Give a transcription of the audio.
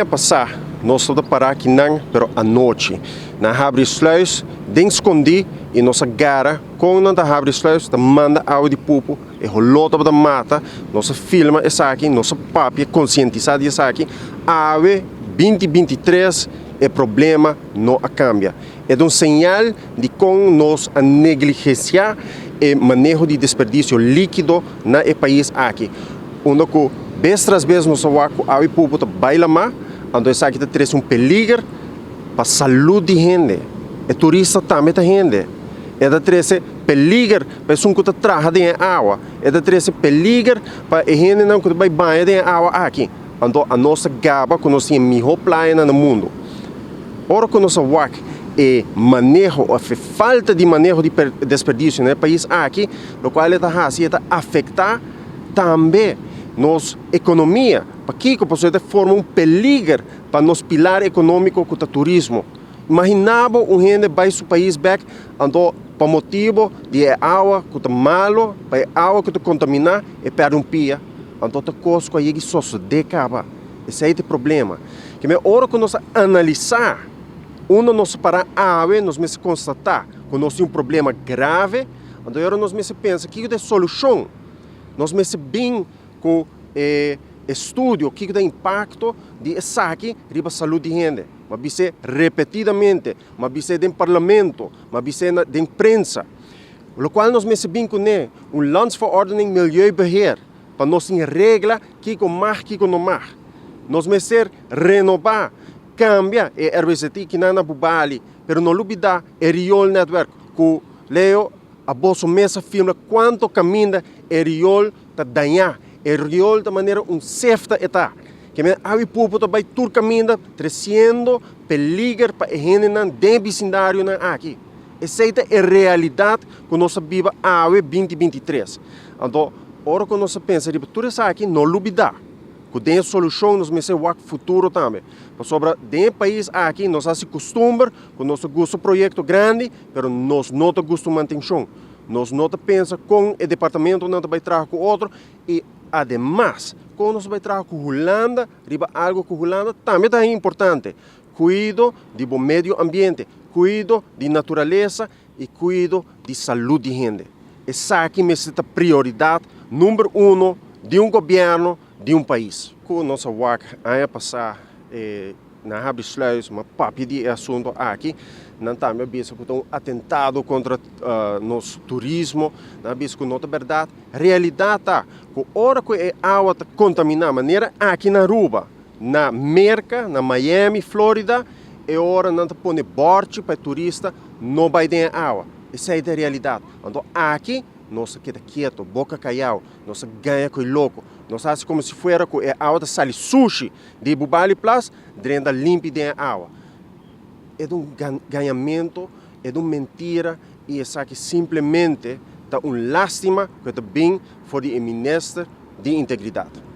Aña pasá nos tabata pará akinan, pero anochi. Nan habri sluis den skondí i nos a gara kon nan ta habri sluis, ta manda awa di pupu, e holó tabata mata. Nos a filma esaki, nos a papia, konsientisá di esaki. Awe binti 23 e problema no a kambia. E ta un señal di kon nos a negligensiá e maneho di desperdisio líkido na e pais aki, unda ku bes tras bes nos a wak ku awa i pupu ta bai lamá, anto esaki ta trese un peliger pa salud di hende. E turista tambe ta hende. E ta trese peliger pa esun ku ta traha den e awa. E ta trese peliger pa e hendenan ku ta bai baña den e awa aki. Anto anos ta gaba ku nos tin e mihó playanan na mundu. Ora ku nos a wak e maneho òf e falta di maneho di desperdisio na e pais aki, lokual e ta hasi e ta afektá tambe nos ekonomia. Pakiko? Pasobra e ta forma un peliger pa nos pilar ekonómiko ku ta turismo. Imaginá bo un hende bai su pais bèk anto pa motibu di e awa ku ta malu, pa e awa ku ta kontaminá e pèrdè un pia. Anto ta kos ku a yega i sosodé kaba. Esei ta e problema. Ke men ora ku nos a analisá unda nos a pará awe, nos mester konstatá ku nos tin un problema grave. Anto e ora nos mester pensa kiko ta e solushon. Nos mester bin ku e estudio kiko ta e impakto di esaki riba salud di hende. Mi a bis'é repetidamente, mi a bis'é den parlamento, mi a bis'é den prensa. Lokual nos mester bin kuné, un Landsverordening Milieubeheer, pa nos tin regla kiko mag, kiko no mag. Nos mester renobá, kambia e RWZI kinan na Bubali, pero no lubidá e rioolnetwerk ku Leo a boso mes a firma kuanto kaminda e riool ta dañá. E riool ta manera un sefta e ta. Ke men awi pupu ta bai tur kaminda tresiendo peliger pa e hendenan den e bisindarionan aki. Esei ta e realidat ku nos ta biba awe 2023. Anto, ora ku nos ta pensa riba tur esaki, no lubidá ku den e solushon nos mester wak futuro tambe. Pasobra den e pais aki nos hasi kustumber ku nos ta gusta proyekto grandi, pero nos no ta gusta mantenshon. Nos no ta pensa kon e departamentonan ta bai traha ku otro i ademas kon nos ta bai traha ku Hulanda riba algu ku Hulanda tambe ta importante. Kuido di bo medio ambiente, kuido di naturalesa i kuido di salud di hende. Esaki mester ta prioridat number uno di un gobièrnu di un pais. Ku nos a wak aña pasá e nan habri sluis ma papia di e asunto aki, nan tambe a bisa ku ta un atentado kontra nos turismo, nan a bisa ku no ta bèrdat. Realidat ta ku ora ku e awa ta kontaminá manera aki na Aruba, Na Merka, na Miami, Florida, e ora nan ta pone bòrchi pa e turista no bai den e awa. Esei ta e realidat. Anto aki nos ta keda kieto, boka kayau, nos ta gaña ku e loko. Nos ta hasi komo si fuera ku e awa ta sali sushi di Bubali Plas drenta limpi den e awa. E ta un gañamentu, e ta un mentira i esaki simplemente ta un lástima ku e ta bin for di e minister di integridat.